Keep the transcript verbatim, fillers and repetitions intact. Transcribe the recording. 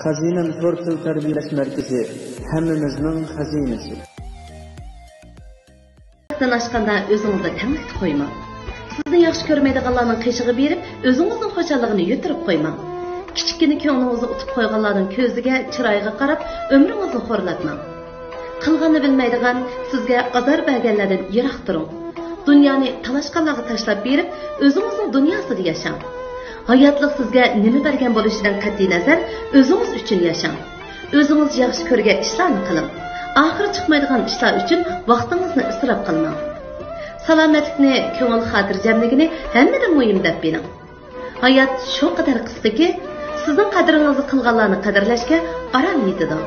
خەزىنەم تور تىل تەربىيەلەش مەركىزى، ھەممىمىزنىڭ خەزىنىسى. ھەددىدىن ئاشقاندا ئۆزىڭىزنى تەڭلىكتە قويماڭ. سىزنى ياخشى كۆرمەيدىغانلارنىڭ قېشىغا بېرىپ، ئۆزىڭىزنىڭ خۇشاللىقىنى يىتىرىپ قويماڭ. كىچىككىنە كۆڭلىڭىزنى ئۇتۇپ قويغانلارنىڭ كۆزىگە، چىرايىغا قاراپ ئۆمرىڭىزنى خورلاتماڭ. قىلغاننى بىلمەيدىغان، سىزگە ئازار بەرگەنلەردىن يىراق تۇرۇڭ. دۇنيانى تالاشقانلارغا تاشلاپ بېرىپ، ئۆزىڭىزنىڭ دۇنياسىدا ياشاڭ. ھاياتلىق سىزگە نېمە بەرگەن بولۇشىدىن قەتئىينەزەر، ئۆزىڭىز ئۈچۈن ياشاڭ. ئۆزىڭىز ياخشى كۆرگەن ئىشلارنى قىلىڭ. ئاخىرى چىقمايدىغان ئىشلار ئۈچۈن ۋاقتىڭىزنى ئىسراپ قىلماڭ. سالامەتلىكنى، كۆڭۈل خاتىرجەملىكىنى ھەممىدىن مۇھىم دەپ بىلىڭ. ھايات شۇ قەدەر قىسقىكى، سىزنىڭ قەدرىڭىزنى قىلغانلارنى قەدىرلەشكە ئاران يېتىدۇ.